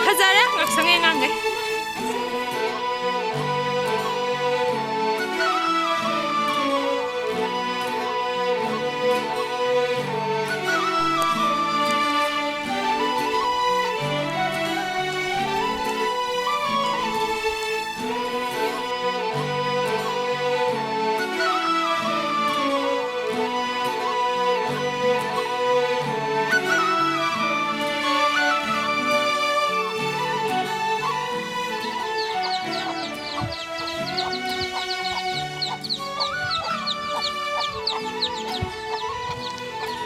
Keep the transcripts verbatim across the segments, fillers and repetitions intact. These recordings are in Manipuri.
ꯐꯖꯔꯦ, ꯉꯥꯛꯁꯪꯉꯦ ꯑꯉꯥꯡꯈꯩ꯫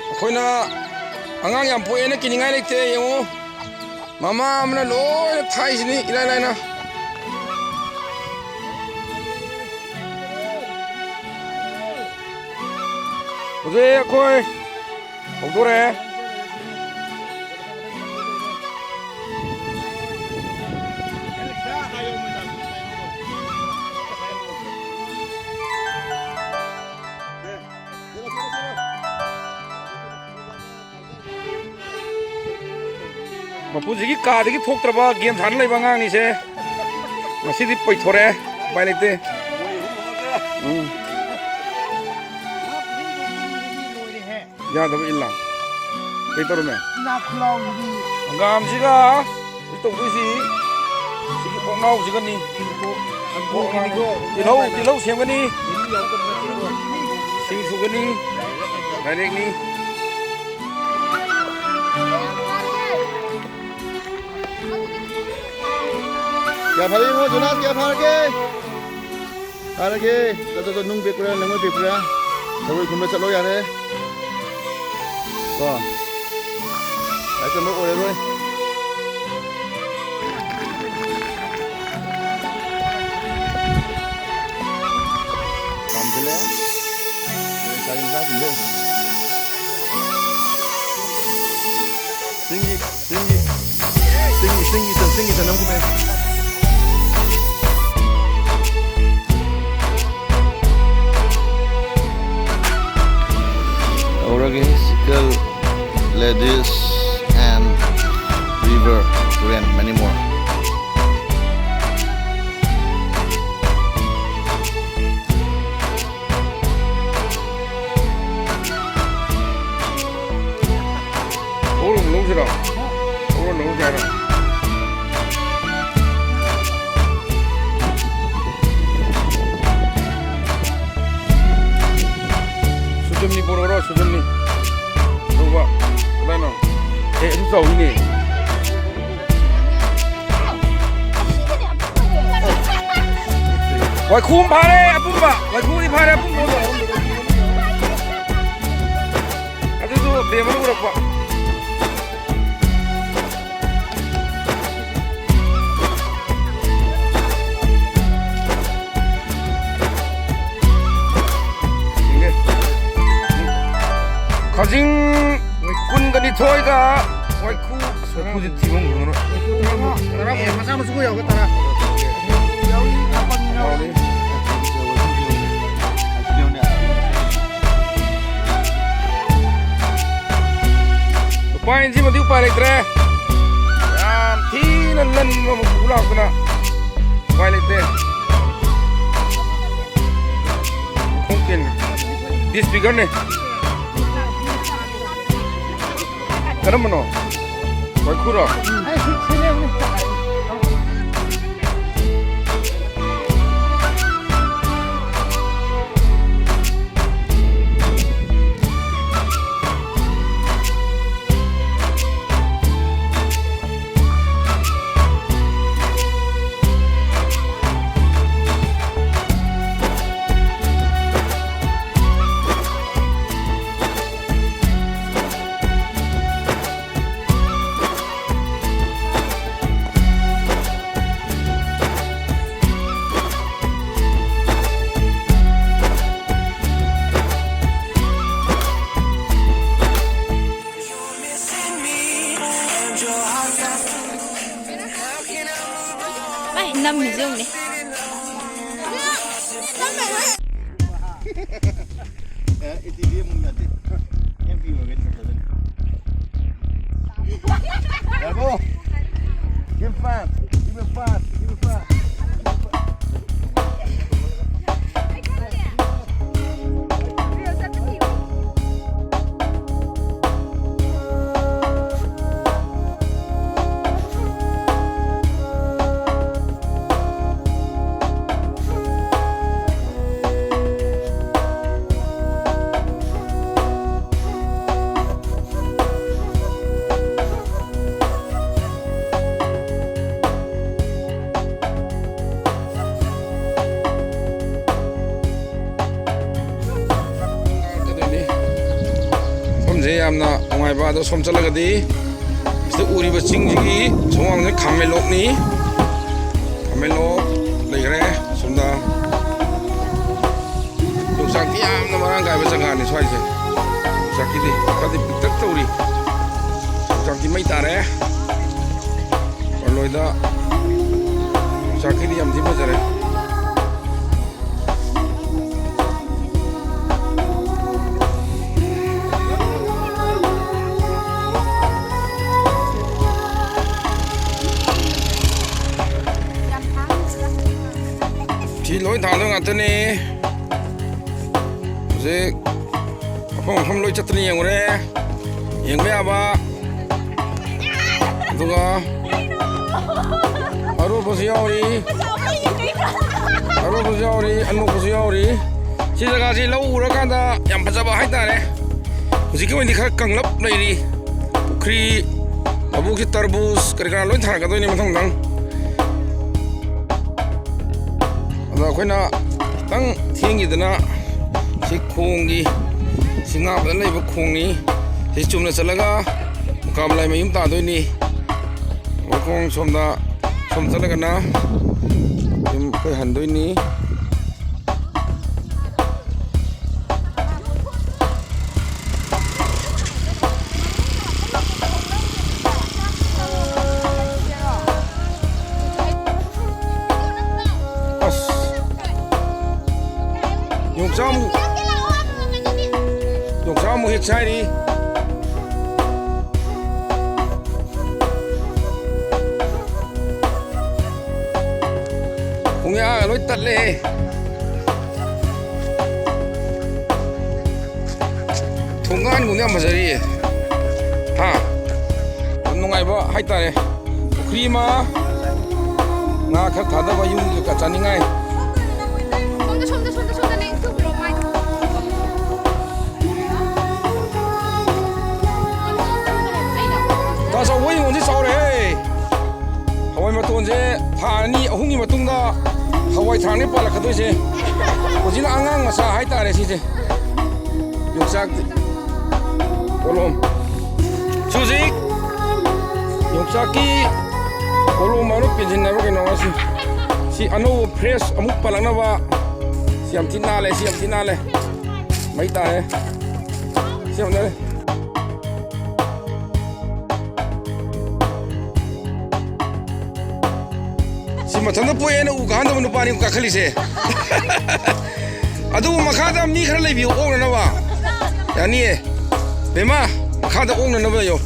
ꯑꯩꯈꯣꯏꯅ ꯑꯉꯥꯡ ꯌꯥꯝ ꯄꯣꯛꯑꯦꯅ ꯀꯤꯅꯤꯡꯉꯥꯏ ꯂꯩꯇꯦ꯫ ꯌꯦꯡꯉꯨ, ꯃꯃꯥ ꯑꯃꯅ ꯂꯣꯏꯅ ꯊꯥꯛꯏꯁꯤꯅꯤ ꯏꯔꯥꯏ ꯂꯥꯏꯅ꯫ ꯍꯧꯖꯤꯛ ꯑꯩꯈꯣꯏ ꯍꯧꯗꯣꯔꯛꯑꯦ꯫ ꯃꯄꯨꯟꯁꯤꯒꯤ ꯀꯥꯗꯒꯤ ꯊꯣꯛꯇ꯭ꯔꯕ ꯒꯦꯝ ꯁꯥꯟꯅ ꯂꯩꯕ ꯑꯉꯥꯡꯅꯤꯁꯦ꯫ ꯉꯁꯤꯗꯤ ꯄꯩꯊꯣꯔꯛꯑꯦ, ꯎꯄꯥꯏ ꯂꯩꯇꯦ꯫ ꯎꯝ꯫ ꯌꯥꯗꯕ ꯏꯜꯂꯥ꯫ ꯀꯩ ꯇꯧꯔꯝꯃꯦ? ꯍꯪꯒꯥꯝꯁꯤꯒ ꯍꯧꯖꯤꯛ ꯇꯧꯗꯣꯏꯁꯤ, ꯁꯤꯒꯤ ꯑꯣꯛꯅꯥꯎꯁꯤꯒꯅꯤ꯫ ꯇꯤꯜꯍꯧ, ꯇꯤꯜꯍꯧ ꯁꯦꯝꯒꯅꯤ, ꯁꯤꯡ ꯁꯨꯒꯅꯤ, ꯗꯥꯏꯔꯦꯛꯅꯤ꯫ ꯀꯌꯥ ꯐꯔꯦ ꯏꯕꯨꯡꯉꯣ, ꯖꯣꯅꯥꯁ, ꯀꯌꯥ ꯐꯔꯒꯦ? ꯐꯔꯒꯦ꯫ ꯆꯠ, ꯆꯠ, ꯆꯠ, ꯅꯨꯡ ꯄꯦꯛꯄ꯭ꯔꯥ, ꯂꯩꯉꯣꯏ ꯄꯦꯛꯄ꯭ꯔꯥ? ꯊꯔꯣꯏ ꯈꯨꯟꯕ ꯆꯠꯂꯣ ꯌꯥꯔꯦ꯫ ꯀꯣ꯫ ꯂꯥꯏꯔꯤꯛ ꯇꯝꯕ ꯑꯣꯏꯔꯔꯣꯏ꯫ ꯄꯥꯝꯁꯤꯜꯂꯦ꯫ ꯆꯥꯛ ꯌꯦꯟꯁꯥꯡ ꯊꯣꯡꯗꯣꯏ꯫ ꯆꯤꯡꯒꯤ, ꯆꯤꯡꯒꯤ, ꯆꯤꯡꯒꯤ, ꯆꯤꯡꯒꯤ ꯆꯟ-, ꯆꯤꯡꯒꯤ ꯆꯅꯝꯒꯨꯝꯕ꯫ ꯇꯧꯔꯒꯦ, cycle, ladies and and many more. ꯊꯣꯛꯂꯣꯝ ꯂꯧꯁꯤꯔꯣ? ꯊꯣꯛꯂꯣꯝ ꯂꯧꯁꯦ ꯍꯥꯏꯔꯣ? ꯁꯨꯖꯝꯅꯤ ꯄꯣꯔꯛꯑꯣꯔꯣ, ꯁꯨꯖꯝꯅꯤ? ꯂꯧꯕ꯫ ꯀꯗꯥꯏꯅꯣ? ꯑꯦ, ꯑꯗꯨ ꯆꯥꯎꯋꯤꯅꯦ꯫ ꯋꯥꯏꯈꯨ ꯑꯃ ꯐꯥꯔꯦ ꯑꯄꯨꯝꯕ꯫ ꯋꯥꯏꯈꯨꯗꯤ ꯐꯥꯔꯦ ꯑꯄꯨꯝꯕ꯫ ꯑꯗꯨꯁꯨ ꯕꯦꯝꯃꯅ ꯎꯔꯛꯄ꯫ ꯈꯖꯤꯡ ꯀꯨꯟꯒ ꯅꯤꯊꯣꯏꯒ ꯋꯥꯏꯈꯨ, ꯋꯥꯏꯈꯨꯁꯦ ꯊꯤꯕ ꯑꯃ ꯈꯪꯉꯔꯣꯏ꯫ ꯇꯔꯥ, ꯃꯆꯥ ꯃꯁꯨ ꯌꯥꯎꯕ ꯇꯔꯥ꯫ ꯌꯥꯎꯔꯤ꯫ ꯎꯄꯥꯏ ꯁꯤꯃꯗꯤ ꯎꯄꯥꯏ ꯂꯩꯇ꯭ꯔꯦ꯫ ꯌꯥꯝ ꯊꯤꯅ ꯂꯟꯕ ꯑꯃ ꯄꯨ ꯂꯥꯛꯇꯅ ꯎꯄꯥꯏ ꯂꯩꯇꯦ꯫ ꯃꯈꯣꯡ ꯀꯦꯟꯈ꯭ꯔꯦ꯫ ꯗꯤꯁꯐꯤꯒꯔꯅꯦ꯫ ꯀꯔꯝꯕꯅꯣ? ꯋꯥꯏꯈꯨꯔꯣ? ꯃꯥꯏ ꯅꯝꯃꯤꯁꯦ ꯌꯦꯡꯉꯨꯅꯦ꯫ ꯑꯦ, ꯑꯦ ꯇꯤ ꯚꯤ ꯑꯃꯨꯛ ꯌꯥꯗꯦ꯫ ꯑꯦꯝ ꯄꯤ ꯑꯣꯏꯔꯒꯗꯤ ꯐꯖꯗꯣꯏꯅꯤ꯫ ꯌꯥꯔꯕꯣ? Give him five. Give him five. Give him five. ꯑꯗꯨꯅꯤ꯫ ꯃꯐꯝꯁꯦ ꯌꯥꯝꯅ ꯅꯨꯡꯉꯥꯏꯕ꯫ ꯑꯗꯣ ꯁꯣꯝ ꯆꯠꯂꯒꯗꯤ ꯁꯤꯗ ꯎꯔꯤꯕ ꯆꯤꯡꯁꯤꯒꯤ ꯁꯣꯝ ꯋꯥꯡꯃꯗ ꯈꯥꯃꯦꯟꯂꯣꯛꯅꯤ꯫ ꯈꯥꯃꯦꯟꯂꯣꯛ ꯂꯩꯈ꯭ꯔꯦ ꯁꯣꯝꯗ꯫ ꯌꯣꯡꯆꯥꯛꯇꯤ ꯌꯥꯝꯅ ꯃꯔꯥꯡ ꯀꯥꯏꯕ ꯖꯒꯥꯅꯤ ꯁ꯭ꯋꯥꯏꯁꯦ꯫ ꯌꯣꯡꯆꯥꯛꯀꯤꯗꯤ ꯈꯔꯗꯤ ꯄꯤꯛꯇꯛ ꯇꯧꯔꯤ꯫ ꯌꯣꯡꯆꯥꯛꯇꯤ ꯃꯩ ꯇꯥꯔꯦ꯫ ꯄꯥꯔꯂꯣꯏꯗ ꯌꯣꯡꯆꯥꯛꯀꯤꯗꯤ ꯌꯥꯝ ꯊꯤ ꯐꯖꯔꯦ꯫ ꯁꯤ ꯂꯣꯏ ꯊꯥꯗꯣꯏ ꯉꯥꯛꯇꯅꯤ꯫ ꯍꯧꯖꯤꯛ ꯃꯐꯝ ꯃꯐꯝ ꯂꯣꯏ ꯆꯠꯇꯅ ꯌꯦꯡꯉꯨꯔꯦ꯫ ꯌꯦꯡꯕ ꯌꯥꯕ꯫ ꯑꯗꯨꯒ ꯑꯔꯣꯞꯄꯁꯨ ꯌꯥꯎꯔꯤ꯫ ꯑꯔꯣꯞꯄꯁꯨ ꯌꯥꯎꯔꯤ, ꯑꯅꯣꯛꯄꯁꯨ ꯌꯥꯎꯔꯤ꯫ ꯁꯤ ꯖꯒꯥꯁꯤ ꯂꯧ ꯎꯔꯀꯥꯟꯗ ꯌꯥꯝ ꯐꯖꯕ ꯍꯥꯏꯇꯥꯔꯦ꯫ ꯍꯧꯖꯤꯛꯀꯤ ꯑꯣꯏꯅꯗꯤ ꯈꯔ ꯀꯪꯂꯞ ꯂꯩꯔꯤ꯫ ꯄꯨꯈ꯭ꯔꯤ, ꯂꯧꯕꯨꯛꯁꯤ ꯇꯔꯕꯨꯖ ꯀꯔꯤ ꯀꯔꯥ ꯂꯣꯏ ꯊꯥꯔꯛꯀꯗꯣꯏꯅꯤ ꯃꯊꯪ ꯃꯊꯪ꯫ ꯑꯗꯣ ꯑꯩꯈꯣꯏꯅ ꯈꯤꯇꯪ ꯊꯦꯡꯈꯤꯗꯅ ꯁꯤ ꯈꯣꯡꯒꯤ, ꯁꯤ ꯉꯥ ꯐꯖꯅ ꯂꯩꯕ ꯈꯣꯡꯅꯤ꯫ ꯁꯤ ꯆꯨꯝꯅ ꯆꯠꯂꯒ ꯃꯨꯀꯥꯃꯂꯥꯏ ꯃꯌꯨꯝ ꯇꯥꯗꯣꯏꯅꯤ꯫ ꯃꯈꯣꯡ ꯁꯣꯝꯗ, ꯁꯣꯝ ꯆꯠꯂꯒꯅ ꯌꯨꯝ ꯑꯩꯈꯣꯏ ꯍꯟꯗꯣꯏꯅꯤ꯫ ꯑꯁ꯫ ꯌꯣꯡꯆꯥꯛ ꯑꯃꯨꯛ, ꯌꯣꯡꯆꯥꯛ ꯑꯃꯨꯛ ꯍꯦꯛ ꯁꯥꯏꯔꯤ꯫ ꯇꯠꯂꯦꯍꯦ꯫ ꯊꯣꯡꯒꯥꯟꯒꯨꯝꯕ ꯌꯥꯝ ꯐꯖꯔꯤꯌꯦ꯫ ꯍꯥ? ꯌꯥꯝ ꯅꯨꯡꯉꯥꯏꯕ ꯍꯥꯏꯇꯥꯔꯦ꯫ ꯄꯨꯈ꯭ꯔꯤ ꯑꯃ, ꯉꯥ ꯈꯔ ꯊꯥꯗꯕ, ꯌꯨꯝꯒꯤ ꯀꯩꯀꯥ ꯆꯥꯅꯤꯡꯉꯥꯏ꯫ ꯁꯣꯝꯗ, ꯁꯣꯝꯗ, ꯁꯣꯝꯗ, ꯁꯣꯝꯗ ꯂꯦꯡꯊꯣꯛꯄꯤꯔꯣ ꯃꯥꯏꯗꯣ꯫ ꯇꯥ ꯆꯥꯎꯕ ꯍꯤꯡꯒꯣꯜꯁꯦ ꯆꯥꯎꯔꯦꯍꯦ꯫ ꯍꯋꯥꯏ ꯃꯇꯣꯟꯁꯦ ꯊꯥ ꯑꯅꯤ ꯑꯍꯨꯝꯒꯤ ꯃꯇꯨꯡꯗ ꯍꯋꯥꯏ ꯊ꯭ꯔꯥꯛꯅꯦ ꯄꯥꯜꯂꯛꯀꯗꯣꯏꯁꯦ꯫ ꯍꯧꯖꯤꯛꯅ ꯑꯉꯥꯡ ꯃꯆꯥ ꯍꯥꯏꯇꯥꯔꯦ ꯁꯤꯁꯦ꯫ ꯌꯣꯡꯆꯥꯛ ꯀꯣꯂꯣꯝ꯫ ꯁꯤ ꯍꯧꯖꯤꯛ ꯌꯣꯡꯆꯥꯛꯀꯤ ꯀꯣꯂꯣꯝ ꯑꯃ ꯄꯦꯟꯁꯤꯟꯅꯕ ꯀꯩꯅꯣ ꯑꯁꯤ꯫ ꯁꯤ ꯑꯅꯧꯕ fresh ꯑꯃꯨꯛ ꯄꯥꯜꯂꯛꯅꯕ꯫ ꯁꯤ ꯌꯥꯝ ꯊꯤ ꯅꯥꯜꯂꯦ, ꯁꯤ ꯌꯥꯝ ꯊꯤ ꯅꯥꯜꯂꯦ꯫ ꯃꯩ ꯇꯥꯔꯦ꯫ ꯁꯤ ꯌꯥꯝ ꯅꯥꯜꯂꯦ꯫ ꯁꯤ ꯃꯊꯟꯇ ꯄꯣꯛꯑꯦꯅ ꯎ ꯀꯥꯍꯟꯗꯕ ꯅꯨꯄꯥꯅꯤ ꯀꯥꯈꯠꯂꯤꯁꯦ꯫ ꯑꯗꯨꯕꯨ ꯃꯈꯥꯗ ꯃꯤ ꯈꯔ ꯂꯩꯕꯤꯌꯨ, ꯑꯣꯛꯅꯅꯕ꯫ ꯌꯥꯅꯤꯌꯦ꯫ ꯕꯦꯝꯃ, ꯃꯈꯥꯗ ꯑꯣꯛꯅꯅꯕ ꯂꯩꯌꯣ꯫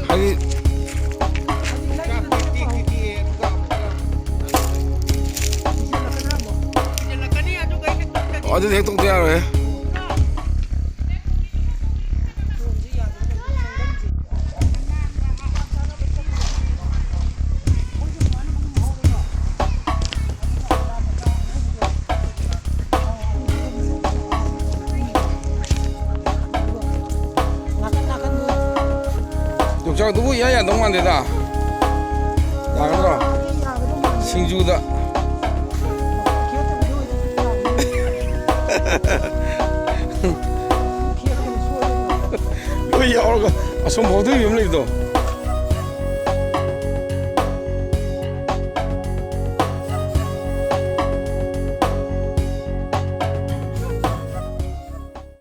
ꯍꯥꯏꯗꯤ, ꯑꯗꯨꯗꯤ ꯍꯦꯛ ꯇꯣꯛꯇ ꯌꯥꯔꯣꯏꯍꯦ꯫ ꯌꯣꯡꯆꯥꯛꯇꯨꯕꯨ ꯏꯌꯥ ꯌꯥꯗꯧ ꯃꯥꯟꯗꯦꯗ꯫ ꯌꯥꯒꯗ꯭ꯔꯣ? ꯁꯤꯡꯖꯨꯗ꯫ ꯂꯣꯏ ꯌꯥꯎꯔꯒ ꯑꯁꯣꯝ ꯐꯥꯎꯗꯣꯏꯕꯤ ꯑꯃ ꯂꯩꯕꯗꯣ꯫